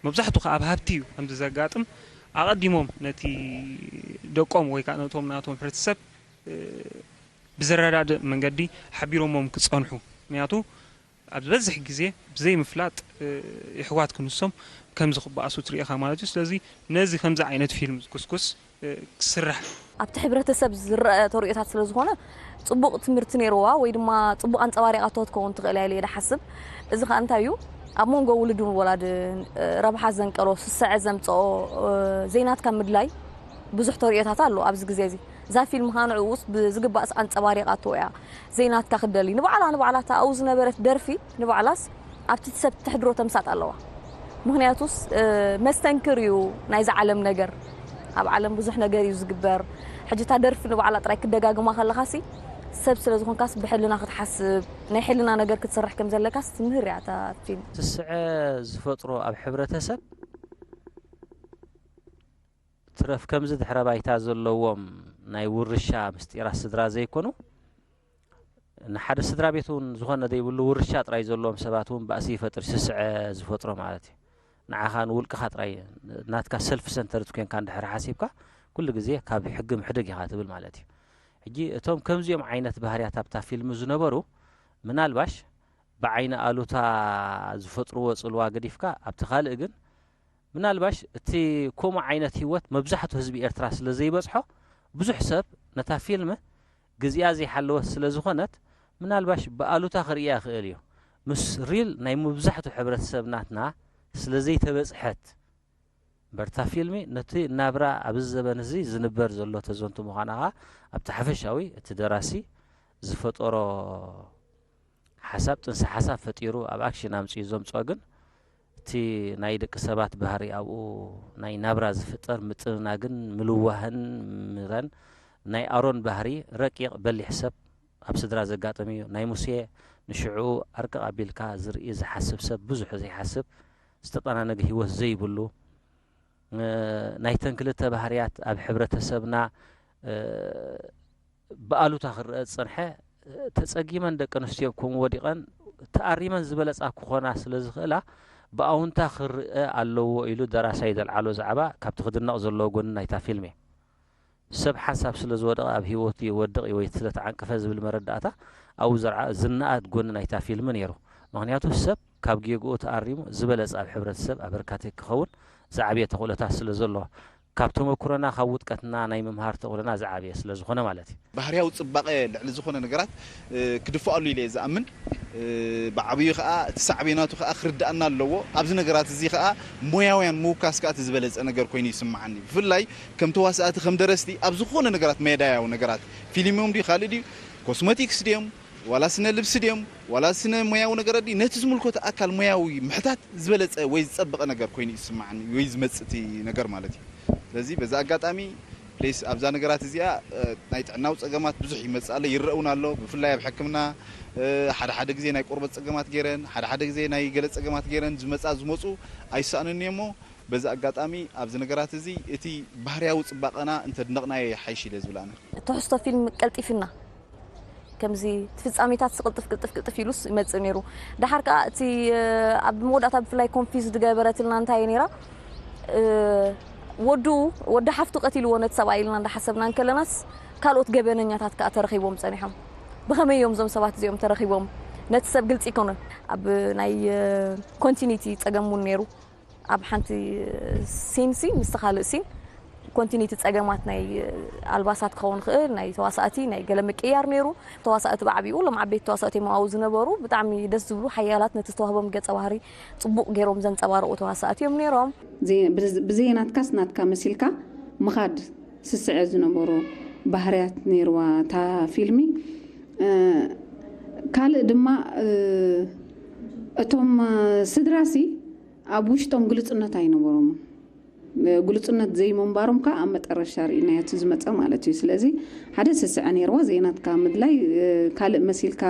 መብዛሕትኡ ከኣ ኣብ ሃብቲ እዩ ከምዚ ዘጋጥም ኣቐዲሞም ነቲ ደቆም ወይ ከኣ ነቶም ናቶም ሕብረተሰብ ብዘረዳድእ መንገዲ ሓቢሮሞም ክጸንሑ ምክንያቱ ኣብ ዝበዝሕ ግዜ ብዘይ ምፍላጥ የሕዋት ክንሶም ከምዚ ክበኣሱ ትርኢ ኢኻ ማለት እዩ። ስለዚ ነዚ ከምዚ ዓይነት ፊልም ዝኩስኩስ ክስራሕ ኣብቲ ሕብረተሰብ ዝረአ ተርእዮታት ስለ ዝኾነ ጽቡቕ ትምህርቲ ነይርዋ ወይ ድማ ጽቡቕ ኣንጸባሪቓቶ ክትከውን ትኽእል እያ ኢለ እየ ዝሓስብ። እዚ ኸኣ እንታይ እዩ ኣብ መንጎ ውሉድን ወላድን ረብሓ ዘንቀሮ ስስዐ ዘምጽኦ ዘይናትካ ምድላይ ብዙሕ ተርእዮታት ኣሎ ኣብዚ ግዜ እዚ። እዛ ፊልም ኸኣ ንዕኡስ ብዝግባእስ ኣንጸባሪቓቶ እያ። ዘይናትካ ክትደሊ ንባዕላ ንባዕላ እታ ኣብኡ ዝነበረት ደርፊ ንባዕላስ ኣብቲ ሰብ ተሕድሮ ተምሳጥ ኣለዋ። ምኽንያቱስ መስተንክር እዩ ናይዚ ዓለም ነገር። ኣብ ዓለም ብዙሕ ነገር እዩ ዝግበር። ሕጂ እታ ደርፊ ንባዕላ ጥራይ ክደጋግማ ከለኻሲ ሰብ ስለ ዝኾንካስ ብሕልና ክትሓስብ ናይ ሕልና ነገር ክትሰርሕ ከም ዘለካስ ትምህር እያ እታ ፊልም። ስስዐ ዝፈጥሮ ኣብ ሕብረተሰብ ትረፍ ከምዚ ድሕረ ባይታ ዘለዎም ናይ ውርሻ ምስጢራት ስድራ ዘይኮኑ ንሓደ ስድራ ቤት እውን ዝኾነ ዘይብሉ ውርሻ ጥራይ ዘለዎም ሰባት እውን ባእሲ ይፈጥር ስስዐ ዝፈጥሮ ማለት እዩ። ንዓኻ ንውልቅኻ ጥራይ ናትካ ሰልፍ ሰንተርድ ኮንካ እንድሕር ሓሲብካ ኩሉ ግዜ ካብ ሕጊ ምሕደግ ኢኻ ትብል ማለት እዩ። ሕጂ እቶም ከምዚኦም ዓይነት ባህርያት ኣብታ ፊልም ዝነበሩ ምናልባሽ ብዓይኒ ኣሉታ ዝፈጥርዎ ጽልዋ ገዲፍካ ኣብቲ ካልእ ግን ምናልባሽ እቲ ከምኡ ዓይነት ህይወት መብዛሕቱ ህዝቢ ኤርትራ ስለ ዘይበጽሖ ብዙሕ ሰብ ነታ ፊልም ግዚኣ ዘይሓለወት ስለ ዝኾነት ምናልባሽ ብኣሉታ ክርእያ ይኽእል እዩ። ምስ ሪል ናይ መብዛሕቱ ሕብረተሰብ ናትና ስለ ዘይተበጽሐት እምበር እታ ፊልሚ ነቲ ናብራ ኣብዚ ዘበን እዚ ዝንበር ዘሎ ተዘንቱ ምዃና ኸኣ ኣብቲ ሓፈሻዊ እቲ ደራሲ ዝፈጠሮ ሓሳብ ጥንሲ ሓሳብ ፈጢሩ ኣብ ኣክሽን ኣምጺኡ ዘምጽኦ ግን እቲ ናይ ደቂ ሰባት ባህሪ ኣብኡ ናይ ናብራ ዝፍጠር ምጥንናግን ምልዋህን ምረን ናይ ኣሮን ባህሪ ረቂቕ በሊሕ ሰብ ኣብ ስድራ ዘጋጥም እዩ። ናይ ሙሴ ንሽዑ ኣርቅቕ ኣቢልካ ዝርኢ ዝሓስብ ሰብ ብዙሕ ዘይሓስብ፣ ዝተጠናነገ ህይወት ዘይብሉ፣ ናይተን ክልተ ባህርያት ኣብ ሕብረተሰብና ብኣሉታ ክረኣ ዝጸንሐ፣ ተጸጊመን ደቂ ኣንስትዮ ከምኡ ወዲቐን ተኣሪመን ዝበለጻ ክኾና ስለ ዝኽእላ ብኣውንታ ክረኣ ኣለዎ ኢሉ ደራሳይ ዘልዓሎ ዛዕባ ካብቲ ክድነቕ ዘለዎ ጎኒ ናይታ ፊልም እዩ። ሰብ ሓንሳብ ስለ ዝወደቐ ኣብ ህይወቱ ይወድቕ ወይ ስለ ተዓንቀፈ ዝብል መረዳእታ ኣብኡ ዘርዓ ዝነኣድ ጎኒ ናይታ ፊልም ነይሩ። ምኽንያቱ ሰብ ካብ ጌግኡ ተኣሪሙ ዝበለጸ ኣብ ሕብረተሰብ ኣበርካቲ ክኸውን ዝዓበየ ተኽእሎታት ስለ ዘለዎ። ካብ ተመኩሮና ካብ ውድቀትና ናይ ምምሃር ተኽእሎና ዝዓበየ ስለ ዝኾነ ማለት እዩ። ባህርያዊ ጽባቐ ልዕሊ ዝኾነ ነገራት ክድፍኣሉ ኢለ እየ ዝኣምን። ብዓብዩ ከዓ እቲ ሳዕቤናቱ ከዓ ክርድኣና ኣለዎ። ኣብዚ ነገራት እዚ ከዓ ሞያውያን ምውካስ ከዓ እቲ ዝበለፀ ነገር ኮይኑ ይስምዓኒ። ብፍላይ ከም ተዋሳእቲ ከም ደረስቲ ኣብ ዝኾነ ነገራት መዳያዊ ነገራት ፊልም እዮም ድዩ ካልእ ድዩ ኮስሞቲክስ ድዮም ዋላ ስነ ልብሲ ድዮም ዋላ ስነ ሞያዊ ነገር ድዩ ነቲ ዝምልከቶ ኣካል ሞያዊ ምሕታት ዝበለፀ ወይ ዝፀበቐ ነገር ኮይኑ ይስምዓኒ ወይ ዝመፅእ እቲ ነገር ማለት እዩ። ስለዚ በዚ ኣጋጣሚ ፕሊስ ኣብዛ ነገራት እዚኣ ናይ ጥዕናዊ ፀገማት ብዙሕ ይመፅእ ኣሎ ይረእ እውን ኣሎ። ብፍላይ ኣብ ሕክምና ሓደ ሓደ ግዜ ናይ ቆርበት ፀገማት ገይረን ሓደ ሓደ ግዜ ናይ ገለ ፀገማት ገይረን ዝመፃ ዝመፁ ኣይሰኣኑን እሞ በዚ ኣጋጣሚ ኣብዚ ነገራት እዚ እቲ ባህርያዊ ፅባቐና እንተድነቕናዮ ይሓይሽ ኢለ ዝብል ኣነ። ትሕዝቶ ፊልም ቀልጢፍና ከምዚ እቲ ፍጻሜታት ቅልጥፍ ቅልጥፍ ቅልጥፍ ኢሉስ ይመጽእ ነይሩ። ደሓር ከኣ እቲ ኣብ መወዳእታ ብፍላይ ኮንፊዝ ዝገበረትልና እንታይ ነይራ ወዱ ወዲ ሓፍቱ ቀቲልዎ ነቲ ሰብኣይ ኢልና እንዳሓሰብና እንከለናስ ካልኦት ገበነኛታት ከኣ ተረኺቦም ጸኒሖም። ብኸመይ እዮም እዞም ሰባት እዚኦም ተረኺቦም? ነቲ ሰብ ግልጺ ይኮነ። ኣብ ናይ ኮንቲኒቲ ጸገም እውን ነይሩ። ኣብ ሓንቲ ሲን ሲ ምስቲ ካልእ ሲን ኮንቲኒቲ ጸገማት ናይ ኣልባሳት ክኸውን ይኽእል ናይ ተዋሳእቲ ናይ ገለ ምቅያር ነይሩ። ተዋሳእቲ ብዓቢኡ ሎም ዓበይቲ ተዋሳእቲ እዮም ኣብኡ ዝነበሩ ብጣዕሚ ደስ ዝብሉ ሓያላት ነቲ ዝተዋህቦም ገጸ ባህሪ ጽቡቕ ገይሮም ዘንጸባረቑ ተዋሳእቲ እዮም ነይሮም። ብዘየናትካስ ናትካ መሲልካ ምኻድ ስስዐ ዝነበሮ ባህርያት ነይርዋ እታ ፊልሚ። ካልእ ድማ እቶም ስድራሲ ኣብ ውሽጦም ግልፁነት ኣይነበሮምን። ግልፁነት ዘይምንባሮም ከዓ ኣብ መጠረሻ ርኢናዮ እቲ ዝመፀ ማለት እዩ። ስለዚ ሓደ ስስዐ ነይርዋ ዘይናትካ ምድላይ ካልእ መሲልካ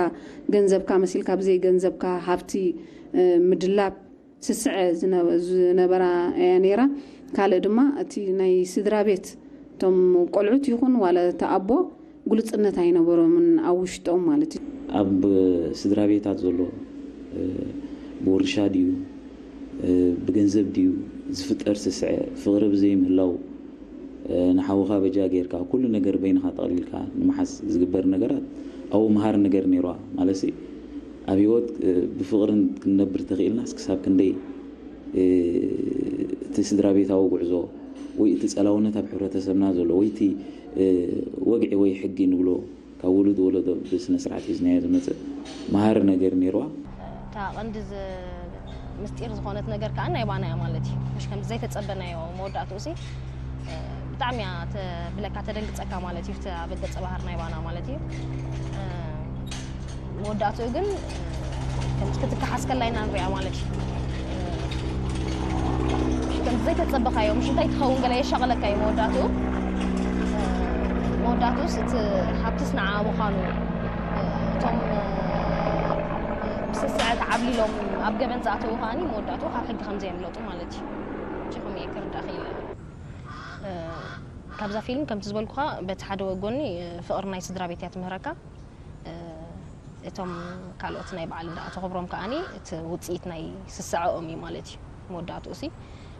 ገንዘብካ መሲልካ ብዘይ ገንዘብካ ሃብቲ ምድላብ ስስዐ ዝነበራ እያ ነይራ። ካልእ ድማ እቲ ናይ ስድራ ቤት እቶም ቆልዑት ይኹን ዋላ እቲ ኣቦ ግሉጽነት ኣይነበሮምን ኣብ ውሽጦም ማለት እዩ። ኣብ ስድራ ቤታት ዘሎ ብውርሻ ድዩ ብገንዘብ ድዩ ዝፍጠር ስስዐ ፍቕሪ ብዘይምህላው ንሓውኻ በጃ ጌርካ ኩሉ ነገር በይንኻ ጠቕሊልካ ንምሓዝ ዝግበር ነገራት ኣብኡ መሃሪ ነገር ነይርዋ ማለት ኣብ ህይወት ብፍቕርን ክንነብር ተኽኢልናስ ክሳብ ክንደይ እቲ ስድራ ቤታዊ ጉዕዞ ወይ እቲ ጸላውነት ኣብ ሕብረተሰብና ዘሎ ወይ እቲ ወግዒ ወይ ሕጊ ንብሎ ካብ ውሉድ ወለዶ ብስነ ስርዓት ሒዝናዮ ዝመጽእ መሃሪ ነገር ነይርዋ። እታ ቀንዲ ምስጢር ዝኾነት ነገር ከዓ ናይ ባና እያ ማለት እዩ። ምሽ ከምዚ ዘይተጸበናዮ መወዳእትኡ ሲ ብጣዕሚ እያ ተብለካ ተደንግጸካ ማለት እዩ። ኣብቲ ገጸ ባህር ናይ ባና ማለት እዩ። መወዳእትኡ ግን ከምዚ ክትከሓስ ከላ ኢና ንሪኣ ማለት እዩ። ከምዚ ዘይተጸበኻዮ ምሽ እንታይ ትኸውን ገለ የሻቐለካ እዩ መወዳእትኡ። መወዳእትኡስ እቲ ሃብትስ ንዓ ምዃኑ እቶም ብስስዐ ተዓብሊሎም ኣብ ገበን ዝኣተዉ ከዓኒ መወዳእትኡ ካብ ሕጊ ከም ዘየምለጡ ማለት እዩ። ከምኡ እየ ክርዳእ ክኢለ። ካብዛ ፊልም ከምቲ ዝበልኩኻ በቲ ሓደ ጎኒ ፍቕሪ ናይ ስድራ ቤት እያ ትምህረካ። እቶም ካልኦት ናይ በዓል እንዳ ተኸብሮም ከዓኒ እቲ ውፅኢት ናይ ስስዐኦም እዩ ማለት እዩ። መወዳእትኡ ሲ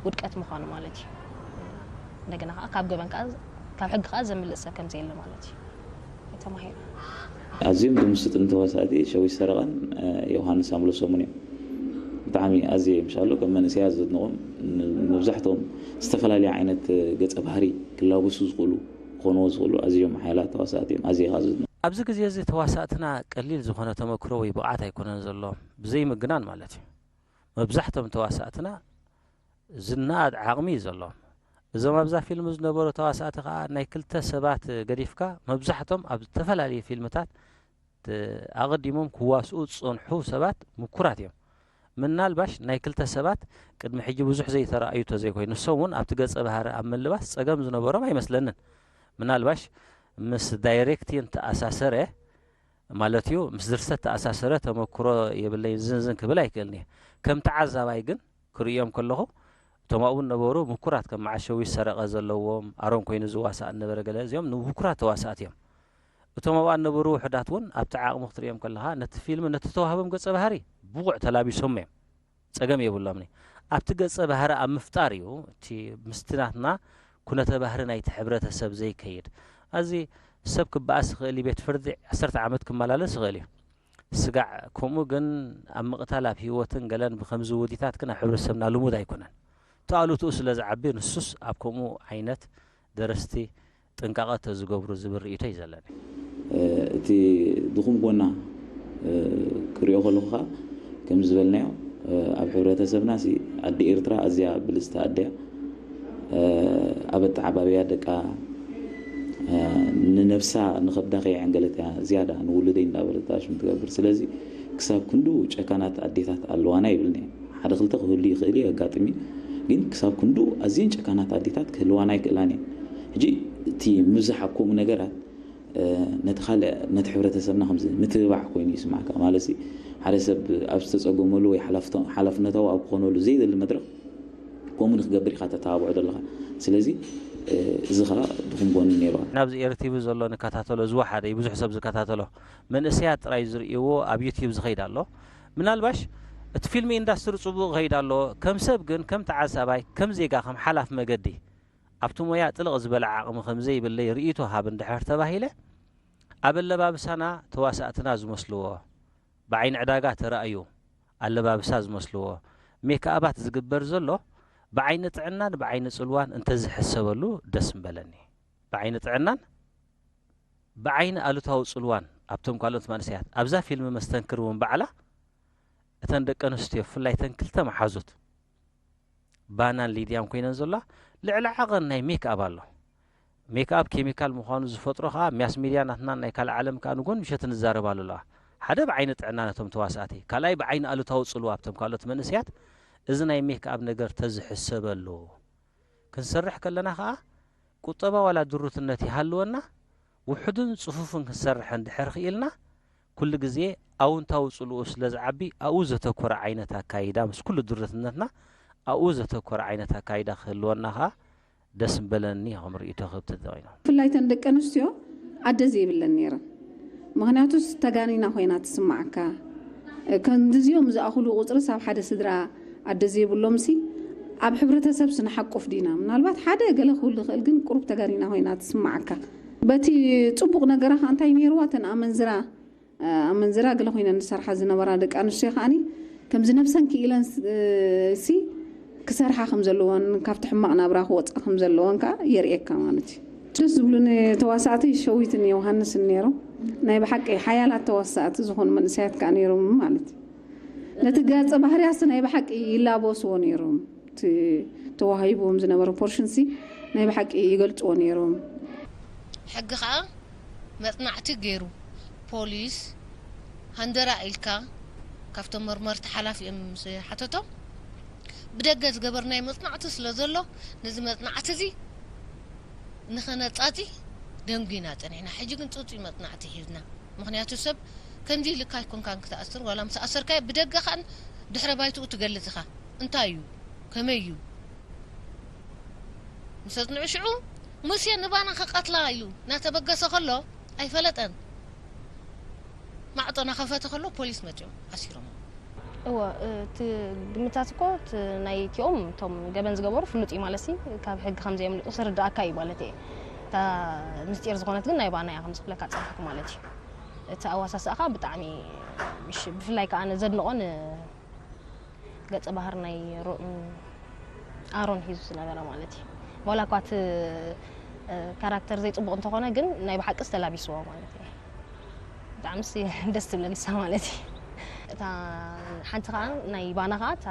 ውድቀት ምዃኑ ማለት እዩ። እንደገና ከዓ ካብ ገበን ከዓ ካብ ሕጊ ከዓ ዘምልጥ ሰብ ከምዘየለ ማለት እዩ። ተማሂረ። ኣዝዮም ዝምስጡኒ ተዋሳእቲ ሸዊት ሰረቐን ዮሃንስ ኣምለሶምን እዮም። ብጣዕሚ ኣዝየ ምሻሎ ከም መንእሰያት ዘድንቖም መብዛሕትኦም ዝተፈላለየ ዓይነት ገጸ ባህሪ ክላበሱ ዝኽእሉ ክኾንዎ ዝኽእሉ ኣዝዮም ሓያላት ተዋሳእቲ እዮም። ኣዝየ ከዓ ዘድንቖም። ኣብዚ ግዜ እዚ ተዋሳእትና ቀሊል ዝኾነ ተመክሮ ወይ ብቕዓት ኣይኮነን ዘለዎም፣ ብዘይ ምግናን ማለት እዩ። መብዛሕትኦም ተዋሳእትና ዝነኣድ ዓቕሚ እዩ ዘለዎም። እዞም ኣብዛ ፊልም ዝነበሩ ተዋሳእቲ ከኣ ናይ ክልተ ሰባት ገዲፍካ መብዛሕቶም ኣብ ዝተፈላለዩ ፊልምታት ኣቐዲሞም ክዋስኡ ዝጸንሑ ሰባት ምኩራት እዮም። ምናልባሽ ናይ ክልተ ሰባት ቅድሚ ሕጂ ብዙሕ ዘይተራእዩ ተዘይኮይኑ ንሶም እውን ኣብቲ ገጸ ባህሪ ኣብ ምልባስ ጸገም ዝነበሮም ኣይመስለንን። ምናልባሽ ምስ ዳይሬክቲን ተኣሳሰረ ማለት እዩ። ምስ ድርሰት ተኣሳሰረ ተመክሮ የብለይን ዝንዝን ክብል ኣይክእልን እየ። ከም ተዓዛባይ ግን ክርእዮም ከለኹ እቶም ኣብኡ ነበሩ ምኩራት ከም መዓሸዊ ሰረቐ ዘለዎም ኣሮን ኮይኑ ዝዋሳእ ነበረ ገለ እዚኦም ምኩራት ተዋሳእቲ እዮም። እቶም ኣብኣ ነበሩ ውሕዳት እውን ኣብቲ ዓቕሚ ክትርእዮም ከለኻ ነቲ ፊልም ነቲ ተዋህቦም ገጸ ባህሪ ብቑዕ ተላቢሶም እዮም። ጸገም የብሎምን። ኣብቲ ገጸ ባህሪ ኣብ ምፍጣር እዩ እቲ ምስቲ ናትና ኩነተ ባህሪ ናይቲ ሕብረተሰብ ዘይከይድ። ኣዚ ሰብ ክበኣስ ይኽእል እዩ፣ ቤት ፍርዲ ዓሰርተ ዓመት ክመላለስ ይኽእል እዩ። ስጋዕ ከምኡ ግን ኣብ ምቕታል ኣብ ህይወትን ገለን ብከምዚ ውዲታት ግን ኣብ ሕብረተሰብና ልሙድ ኣይኮነን። ተኣሉትኡ ስለ ዝዓቢ ንሱስ ኣብ ከምኡ ዓይነት ደረስቲ ጥንቃቐ ተዝገብሩ ዝብል ርእይቶ እዩ ዘለኒ። እቲ ድኹም ጎና ክሪኦ ከለኹ ከዓ ከም ዝበልናዮ ኣብ ሕብረተሰብና ሲ ኣደ ኤርትራ ኣዝያ ብልፅቲ ኣደያ ኣብ ኣተዓባብያ ደቃ ንነብሳ ንኸብዳ ከየዕንገለት እያ ዝያዳ ንውሉደይ እንዳበለት ሽም ትገብር። ስለዚ ክሳብ ክንዱ ጨካናት ኣዴታት ኣለዋና ይብልኒ። ሓደ ክልተ ክህሉ ይኽእል እዩ፣ የጋጥም እዩ። ግን ክሳብ ክንዱ ኣዝየን ጨካናት ኣዴታት ክህልዋና ኣይክእላን እየን። ሕጂ እቲ ምብዛሕ ኣብ ከምኡ ነገራት ነቲ ካልእ ነቲ ሕብረተሰብና ከምዚ ምትብባዕ ኮይኑ ይስማዕካ። ማለት ሓደ ሰብ ኣብ ዝተጸገመሉ ወይ ሓላፍነታዊ ኣብ ክኾነሉ ዘይደሊ መድረኽ ከምኡ ንክገብር ኢኻ ተተባብዖ ዘለኻ። ስለዚ እዚ ከዓ ድኹም ጎኒ ነይርዋ። ናብዚ ኤርቲቪ ዘሎ ንከታተሎ ዝወሓደ እዩ ብዙሕ ሰብ ዝከታተሎ መንእሰያት ጥራይ ዝርእይዎ ኣብ ዩቲዩብ ዝኸይድ ኣሎ። ምናልባሽ እቲ ፊልም ኢንዳስትሪ ጽቡቕ ይኸይድ ኣሎ። ከም ሰብ ግን ከም ተዓዛባይ ከም ዜጋ ከም ሓላፍ መገዲ ኣብቲ ሞያ ጥልቕ ዝበለ ዓቕሚ ከም ዘይብለይ ርእይቶ ሃብ እንድሕር ተባሂለ ኣብ ኣለባብሳና ተዋሳእትና ዝመስልዎ ብዓይኒ ዕዳጋ ተራእዩ ኣለባብሳ ዝመስልዎ ሜክኣባት ዝግበር ዘሎ ብዓይኒ ጥዕናን ብዓይኒ ጽልዋን እንተዝሕሰበሉ ደስ ምበለኒ። ብዓይኒ ጥዕናን ብዓይኒ ኣሉታዊ ጽልዋን ኣብቶም ካልኦት መንእሰያት ኣብዛ ፊልም መስተንክር እውን ባዕላ እተን ደቂ ኣንስትዮ ብፍላይ እተን ክልተ መሓዙት ባናን ሊድያን ኮይነን ዘላ ልዕሊ ዓቐን ናይ ሜክኣብ ኣሎ። ሜክኣብ ኬሚካል ምዃኑ ዝፈጥሮ ከዓ ሚያስ ሚድያ ናትናን ናይ ካልእ ዓለም ከዓ ንጎን ምሸት ንዛረባሉ ኣለዋ። ሓደ ብዓይኒ ጥዕና ነቶም ተዋሳእቲ፣ ካልኣይ ብዓይኒ ኣሉታዊ ጽልዋ ኣብቶም ካልኦት መንእስያት እዚ ናይ ሜክኣብ ነገር ተዝሕሰበሉ። ክንሰርሕ ከለና ከዓ ቁጠባ ዋላ ድሩትነት ይሃልወና ውሑድን ጽፉፍን ክንሰርሕ እንድሕር ክኢልና ኩሉ ግዜ ኣውንታዊ ጽልኡ ስለ ዝዓቢ ኣብኡ ዘተኮረ ዓይነት ኣካይዳ ምስ ኩሉ ድሩትነትና ኣብኡ ዘተኮረ ዓይነት ኣካይዳ ክህልወና ከዓ ደስ ምበለኒ ከም ርእይቶ ክህብ ተደቒኖ። ብፍላይ ተን ደቂ ኣንስትዮ ኣደ ዘይብለን ነይረን። ምኽንያቱስ ተጋኒና ኮይና ትስማዓካ። ከምዚኦም ዝኣኽሉ ቁፅርስ ኣብ ሓደ ስድራ ኣደ ዘይብሎምሲ ኣብ ሕብረተሰብስ ንሓቁፍ ዲና? ምናልባት ሓደ ገለ ክህሉ ይኽእል፣ ግን ቁሩብ ተጋኒና ኮይና ትስማዓካ። በቲ ፅቡቕ ነገራ ከዓ እንታይ ነይርዋ? ተን ኣመንዝራ ኣመንዝራ ገለ ኮይነን ዝሰርሓ ዝነበራ ደቂ ኣንስትዮ ከዓኒ ከምዚ ነብሰን ክኢለን ሲ ክሰርሓ ከም ዘለዎን ካብቲ ሕማቕ ናብራ ክወፃ ከም ዘለዎን ከዓ የርእየካ ማለት እዩ። ደስ ዝብሉኒ ተዋሳእቲ ሸዊትን ዮሃንስን ነይሮም። ናይ ብሓቂ ሓያላት ተዋሳእቲ ዝኾኑ መንእሰያት ከዓ ነይሮም ማለት እዩ። ነቲ ገፀ ባህርያስ ናይ ብሓቂ ይላበስዎ ነይሮም። እቲ ተዋሂብዎም ዝነበረ ፖርሽን ሲ ናይ ብሓቂ ይገልፅዎ ነይሮም። ሕጊ ከዓ መፅናዕቲ ገይሩ ፖሊስ ሃንደራ ኢልካ ካብቶም መርመርቲ ሓላፊኦም ምስ ሓተቶም ብደገ ዝገበርናዮ መፅናዕቲ ስለ ዘሎ ነዚ መፅናዕቲ እዚ ንኸነፃፂ ደንጒና ፀኒሕና። ሕጂ ግን ፅፁይ መፅናዕቲ ሒዝና። ምኽንያቱ ሰብ ከምዚ ኢልካ ኣይኮንካን ክትኣስር፣ ዋላ ምስ ኣሰርካዮ ብደገ ከኣ ድሕረ ባይትኡ ትገልጽ ኢኻ። እንታይ እዩ? ከመይ እዩ? ምስ ኣጽንዑ ሽዑ ሙሴ ንባና ክቐትላ ኢሉ እናተበገሰ ከሎ ኣይፈለጠን። ማዕጦ እናኸፈተ ከሎ ፖሊስ መጺኦም ኣሲሮሞ። እወ እቲ ግምታት እኮ እቲ ናይ ቲኦም እቶም ገበን ዝገበሩ ፍሉጥ እዩ ማለት ሲ ካብ ሕጊ ከም ዘየምልጡ ስርድኣካ እዩ ማለት እየ። እታ ምስጢር ዝኾነት ግን ናይ ባና እያ ከም ዝኽለካ ጸኒሕኩ ማለት እዩ። እቲ ኣዋሳስኣኻ ብጣዕሚ ምሽ ብፍላይ ከኣ ኣነ ዘድንቖ ን ገጸ ባህሪ ናይ ሮ- ም- ኣሮን ሒዙ ዝነበረ ማለት እዩ። ዋላ እኳ እቲ ካራክተር ዘይጽቡቕ እንተኾነ ግን ናይ ብሓቅስ ተላቢስዎ ማለት እዩ። ብጣዕሚ ሲ ደስ ትብለኒ ንሳ ማለት እዩ። እታ ሓንቲ ከኣ ናይ ባና ከኣ እታ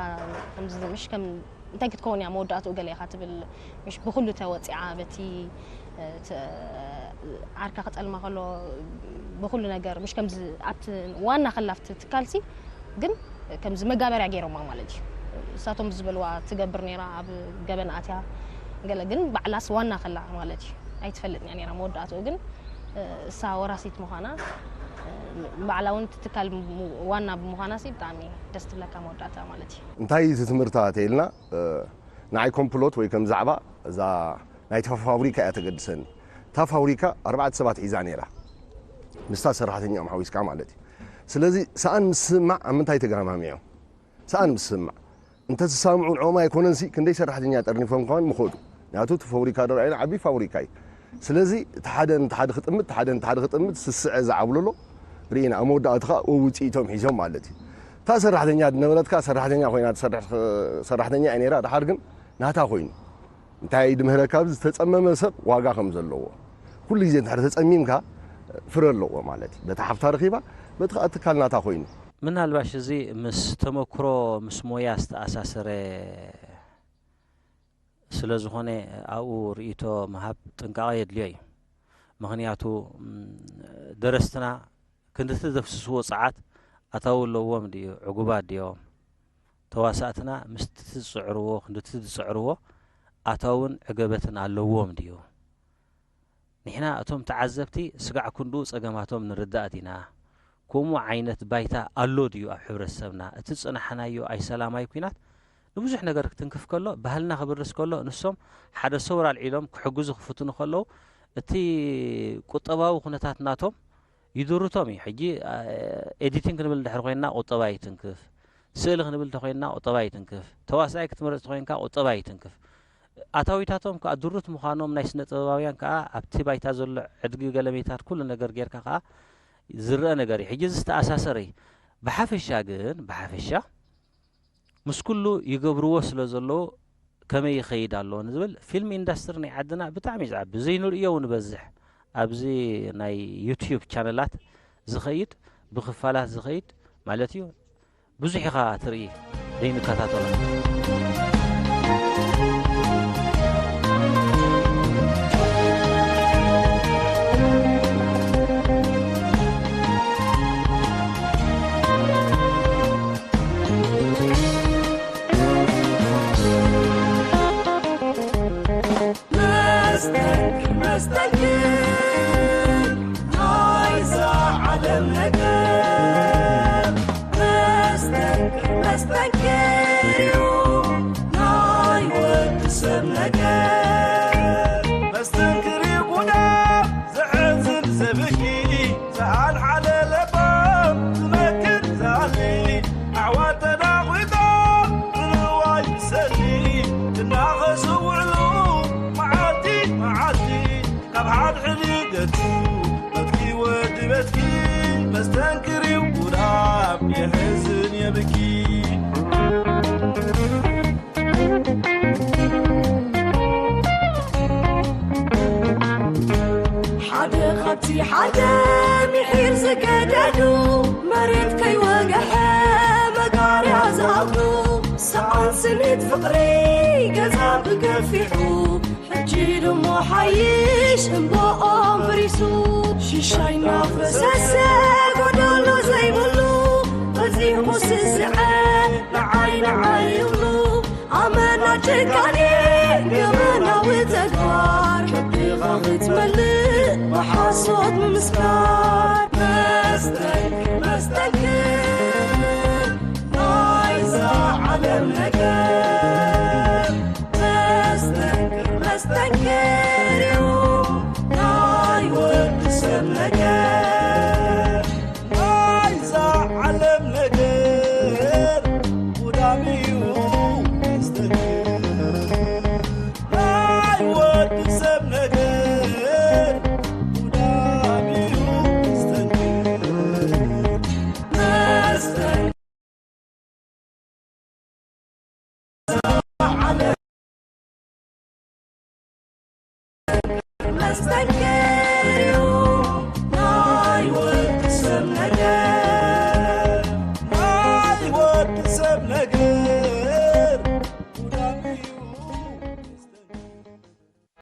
ከምዚ ምሽ ከም እንታይ ክትከውን እያ መወዳእትኡ ገለ ኢኻ ትብል ምሽ ብኹሉ ተወጺዓ በቲ ዓርካ ክጠልማ ከሎ ብኩሉ ነገር ምሽ ከምዚ ኣብቲ ዋና ከላፍቲ ትካልሲ ግን ከምዚ መጋበርያ ገይሮማ ማለት እዩ። እሳቶም ዝበልዋ ትገብር ነይራ ኣብ ገበን ኣትያ ገለ ግን ባዕላስ ዋና ከላ ማለት እዩ ኣይትፈልጥን እያ ነይራ መወዳእትኡ ግን እሳ ወራሲት ምዃና ባዕላ እውን እቲ ትካል ሙ- ዋና ብምዃና ሲ ብጣዕሚ ደስ ትብለካ መወዳእታ ማለት እዩ። እንታይ እቲ ትምህርታ ተይልና ንዓይ ኮምፕሎት ወይ ከም ዛዕባ እዛ ናይ ፋብሪካ እያ ተገድሰኒ። እታ ፋብሪካ ኣርባዕተ ሰባት ሒዛ ነይራ፣ ምስታ ሰራሕተኛኦም ሓዊስካ ማለት እዩ። ስለዚ ሰኣን ምስማዕ ኣብ ምንታይ ተገማሚዖም? ሰኣን ምስማዕ እንተዝሳምዑ ንዕኦም ኣይኮነንሲ ክንደይ ሰራሕተኛ ጠርኒፎም ከማን ምኸዱ። ምክንያቱ እቲ ፋብሪካ ዶ ረኣይና ዓቢ ፋብሪካ እዩ። ስለዚ እቲ ሓደ ነቲ ሓደ ክጥምት፣ እቲ ሓደ ነቲ ሓደ ክጥምት ስስዐ ዝዓብለሎ ርኢና። ኣብ መወዳእቲ ከዓ ውፅኢቶም ሒዞም ማለት እዩ። እታ ሰራሕተኛ ዝነበረትካ ሰራሕተኛ ኮይና ትሰርሕ ሰራሕተኛ እያ ነይራ። ድሓር ግን ናታ ኮይኑ እንታይ ድምህረካ፣ ኣብዚ ዝተፀመመ ሰብ ዋጋ ከም ዘለዎ ኩሉ ግዜ እንድሕር ተፀሚምካ ፍረ ኣለዎ ማለት እዩ። በቲ ሓፍታ ረኺባ በቲ ከዓ ትካል ናታ ኮይኑ ምናልባሽ እዚ ምስ ተመክሮ ምስ ሞያ ዝተኣሳሰረ ስለ ዝኾነ ኣብኡ ርእይቶ ምሃብ ጥንቃቐ የድልዮ እዩ። ምኽንያቱ ደረስትና ክንድቲ ዘፍስስዎ ጸዓት ኣታዊ ኣለዎም ድዩ ዕጉባት ድዮም? ተዋሳእትና ምስቲ ዝጽዕርዎ ክንድቲ ዝጽዕርዎ ኣታውን ዕገበትን ኣለዎም ድዩ? ንሕና እቶም ተዓዘብቲ ስጋዕ ክንድኡ ጸገማቶም ንርዳእ ዲና? ከምኡ ዓይነት ባይታ ኣሎ ድዩ ኣብ ሕብረተሰብና? እቲ ዝጸናሕናዮ ኣይሰላማይ ኲናት ንብዙሕ ነገር ክትንክፍ ከሎ፣ ባህልና ክብርስ ከሎ፣ ንሶም ሓደ ሰውራ ኣልዒሎም ክሕግዙ ክፍትኑ ከለዉ፣ እቲ ቁጠባዊ ኩነታት ናቶም ይድርቶም እዩ። ሕጂ ኤዲቲንግ ክንብል እንድሕር ኮይንና ቁጠባ ይትንክፍ፣ ስእሊ ክንብል እንተኮይንና ቁጠባ ይትንክፍ፣ ተዋሳኣይ ክትመርጽ ተኮይንካ ቁጠባ ይትንክፍ። ኣታዊታቶም ከዓ ድሩት ምዃኖም ናይ ስነ ጥበባውያን ከዓ ኣብቲ ባይታ ዘሎ ዕድጊ ገለሜታት ኩሉ ነገር ጌርካ ከዓ ዝረአ ነገር እዩ። ሕጂ እዚ ዝተኣሳሰረ እዩ። ብሓፈሻ ግን ብሓፈሻ ምስ ኩሉ ይገብርዎ ስለ ዘለዉ ከመይ ይኸይድ ኣሎ ንዝብል ፊልም ኢንዳስትሪ ናይ ዓድና ብጣዕሚ እዩ ዝዓቢ ዘይንርእዮ እውን በዝሕ ኣብዚ ናይ ዩትዩብ ቻነላት ዝኸይድ ብክፋላት ዝኸይድ ማለት እዩ ብዙሕ ኢኻ ትርኢ ዘይንከታተሎ መስተንክር መስተንክር ናይዛ ዓለም ነገር መስተንክር መስተንክር እዩ ናይ ወዲ ሰብ ነገር መስተንክር እዩ ጉዳ ዘሕዝን ዘብኪ ሰኣን ሓደ ለባም ዝመክር ዝኣሊ ኣሕዋት ተዳኺጦም ንዋይ ብሰኒ እናኸሱ ውዕሉ መዓልቲ መዓልቲ ካብ ሓድሕዲ ገጹ በትኪ ወዲ በትኪ መስተንክር እዩ ጉዳም የሕዝን የብኪ ሓደ ካብቲ ሓደ ምሒር ዝገደዱ መሬት ከይወግሐ መጋርያ ዝኣጉ ሰኣን ስኒት ፍቕሪ ገዛ ብገፊሑ ሕጂ ድሞ ሓይሽ እምበኦም ብሪሱ ሽሻይ እናፈሰሰ ጎደሎ ዘይብሉ በዚሑ ስስዐ ንዓይ ንዓይ ይብሉ ኣመና ጭካኔ ገበናዊ ተግባር ከብድኻ ክትመልእ ብሓሶት ምምስካር መስተንክር መስተንክር ናይዛ ዓለም ነገር መስተንክር መስተንክር እዩ ናይ ወዲ ሰብ ነገር ናይዛ ዓለም ነገር ጉዳም እዩ መስተንክር ናይ ወዲ ሰብ ነገር ጉዳም እዩ መስተንክር መስተንክር